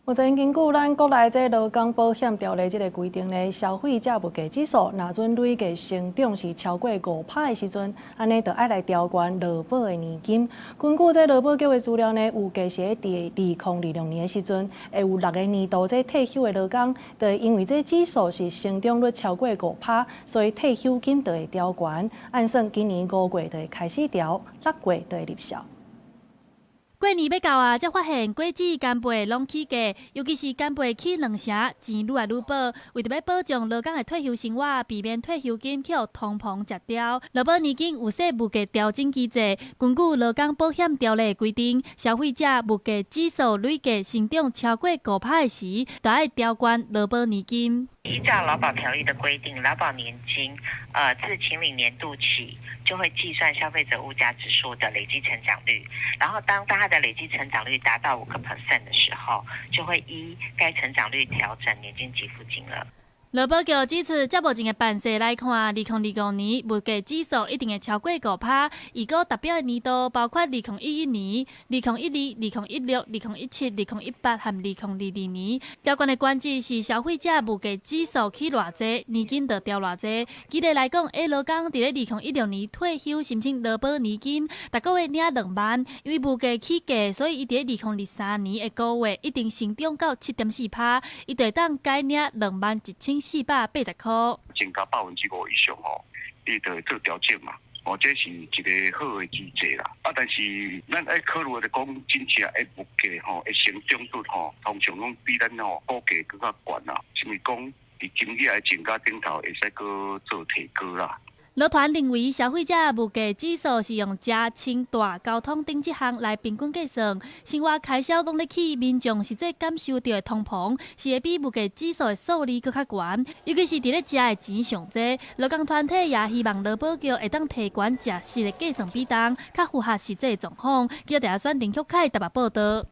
目前根據咱國內這勞工保險條例這个規定呢，消費者物價指數若準累計成長是超過5趴的時陣，按呢就愛來調懸勞保的年金。根據這勞保局的資料呢，預計是佇2026年的時陣，會有六個年度這退休的勞工，就會因為這指數是成長率超過五趴，所以退休金就會調懸。按算今年5月就會開始調，6月就會入效。過年欲到啊，才發現果子、干貝攏起價，尤其是干貝起兩成，錢愈來愈薄。為著欲保障勞工的退休生活，避免退休金去予通膨食掉，勞保年金有設物價調整機制。根據勞工保險條例規定，消費者物價指數累計成長超過五趴的時，就愛調懸勞保年金。依照勞保條例的規定，勞保年金，自請領年度起就會計算消費者物價指數的累計成長率，然後當它的累計成長率達到5個 percent 的時候，就會依該成長率調整年金給付金額。勞保局指出，照目前的範勢來看，2025年物價指數一定會超過五趴。預估達標的年度包括2011年、2012、2016、2017、2018和2022年。調懸的關鍵是消費者物價指數起偌濟，年金就調偌濟。舉例來講，A 勞工佇咧2016年退休申請勞保年金，逐個月領2萬，因為物價起價，所以伊佇咧2023年的5月一定成長到7.4趴，伊就會當改領21,480塊。增加5%以上吼，伊就會做調整嘛。哦，這是一個好的機制啦。啊，但是咱愛考慮的講，真正的物價吼，的成長率吼，通常攏比咱吼估計閣較懸啦。是毋是講佇金額的增加頂頭會使閣做提高啦？勞團認為，消費者物價指數是用食、穿、蹛、交通等這項來平均計算，生活開銷攏咧起，民眾實際感受著的通膨是會比物價指數的數字閣較懸，尤其是佇咧食的錢上濟。勞工團體也希望勞保局會當提懸食食的計算比重，較符合實際狀況。記者選林旭凱台北報導。